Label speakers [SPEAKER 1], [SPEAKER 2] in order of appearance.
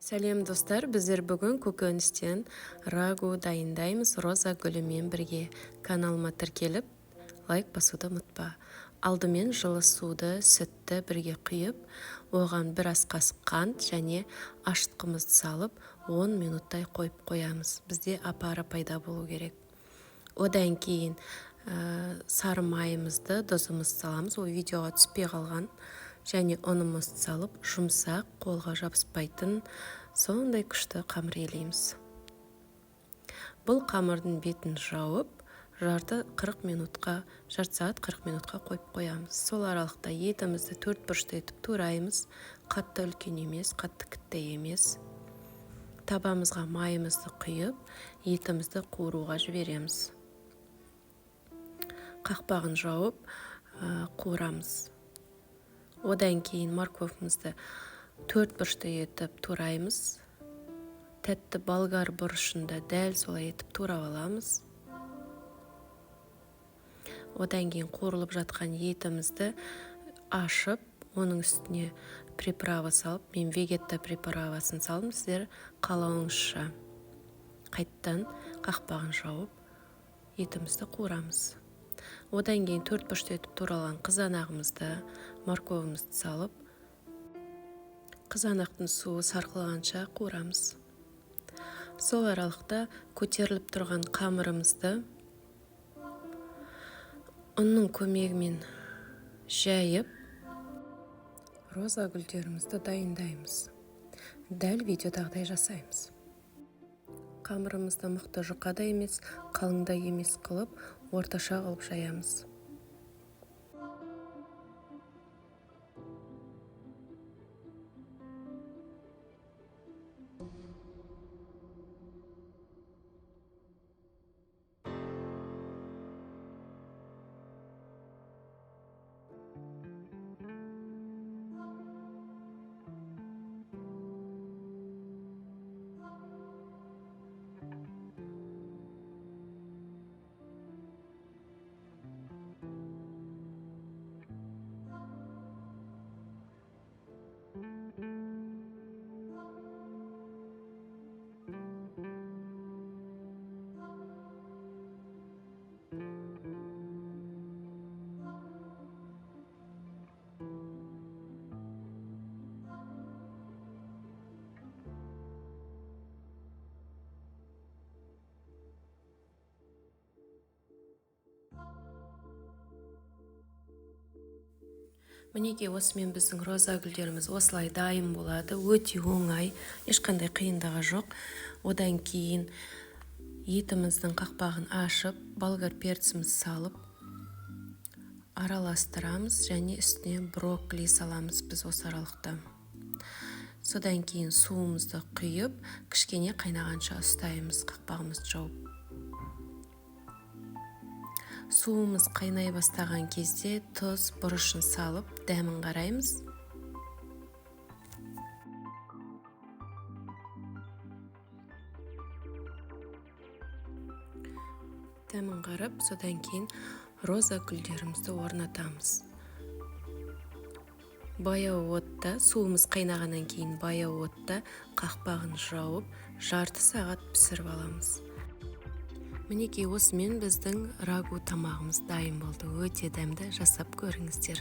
[SPEAKER 1] Сәлем, достар! Біздер бүгін көкөністен рагу дайындаймыз роза гүлімен бірге. Каналыма тіркеліп, лайк басуды ұмытпа. Алдымен жылы суды, сүтті бірге құйып, оған бір ас қасық қант және ашытқымызды салып, 10 минуттай қойып қоямыз. Бізде опара пайда болу керек. Одан кейін сары майымызды, тұзымызды саламыз. Ол видеоға түспей қалған. Және ұнымызды салып, жұмсақ, қолға жабыспайтын сондай күшті қамыр илейміз. Бұл қамырдың бетін жауып, жарты 40 минутқа, жарты сағат 40 минутқа қойып қоямыз. Сол аралықта етімізді төрт бұрышты етіп тураймыз. Қатты үлкен емес, қатты кітті емес. Табамызға майымызды құйып, етімізді қуыруға жібереміз. Қақпағын жауып, қуырамыз. Одан кейін морковымызды төрт бұрышты етіп тураймыз. Тәтті болгар бұрышын да дәл солай етіп турап аламыз. Одан кейін қуырылып жатқан етімізді ашып, оның үстіне приправа салып, мен вегетта приправасын салдым, сіздер қалауыңызша. Қайттан қақпағын жауып, етімізді қуырамыз. Одан кейін төрт бұрышты етіп туралған қызанағымызды, морковымызды салып, қызанақтың суы сарқылғанша қуырамыз. Сол аралықта көтеріліп тұрған қамырымызды ұнның көмегімен жайып, роза гүлдерімізді дайындаймыз. Дәл видеодағыдай жасаймыз. Қамырымызды мықты жұқа да емес, қалың да емес қылып, орташа қылып жаямыз. Мінекей, осымен біздің роза гүлдеріміз осылай дайын болады. Өте оңай, ешқандай қиындығы жоқ. Одан кейін етіміздің қақпағын ашып, болгар перцімізді салып, араластырамыз және үстіне брокколи саламыз біз осы аралықта. Содан кейін суымызды құйып, кішкене қайнағанша ұстаймыз қақпағымызды жауып. Суымыз қайнай бастаған кезде тұз, бұрышын салып, дәмін қараймыз. Дәмін қарап, содан кейін роза гүлдерімізді орнатамыз. Баяу отта, суымыз қайнағаннан кейін баяу отта қақпағын жауып, жарты сағат пісіріп аламыз. Мінекей, осымен біздің рагу тамағымыз дайын болды. Өте дәмді, жасап көріңіздер.